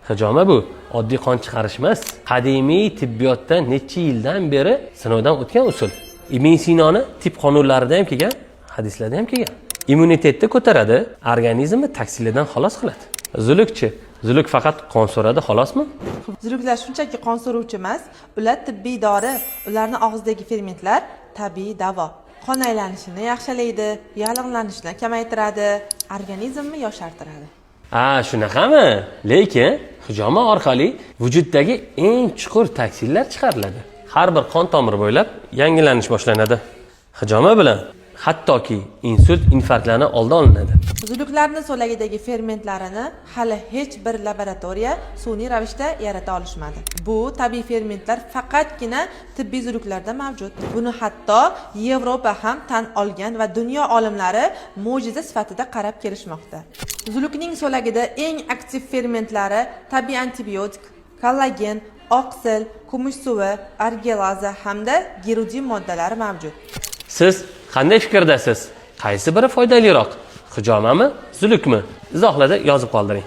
Hijoma bu oddiy qon chiqarish emas. Qadimiy tibbiyotda necha yildan beri sinovdan o'tgan usul. Ibn Sinoni tib qonunlarida ham kelgan, hadislarda ham kelgan. Immunitetni ko'taradi, organizmni toksinlardan xalos qiladi. Zulukchi? Zuluk faqat qon so'radi, xolosmi? Zuluklar shunchaki qon so'ruvchi emas, ular tibbiy dori. Ularni og'zidagi fermentlar tabiiy davo. Qon aylanishini yaxshilaydi, yallig'lanishni kamaytiradi, organizmni yoshartiradi. A, shunaqami? Lekin hijoma orqali vujuddagi eng chuqur toksinlar chiqariladi. Har bir qon tomiri bo'ylab yangilanish boshlanadi. Hijoma bilan hattoki insult, infarktlarni oldi olinadi. Zuluklarni so'lagidagi fermentlarini hali hech bir laboratoriya sun'iy ravishda yarata olishmadi. Bu tabiiy fermentlar faqatgina tibbiy zuluklarda mavjud. Buni hatto Yevropa ham tan olgan va dunyo olimlari mo'jiza sifatida qarab kelishmoqda. Zulukning so'lagida eng aktiv fermentlari tabiiy antibiotik, kollagen, oqsil, kumush suvi, argilaza hamda girudin moddalari mavjud. Siz qanday fikrdasiz? Qaysi biri foydaliroq? Hijomami, zulukmi? Izohlarda yozib qoldiring.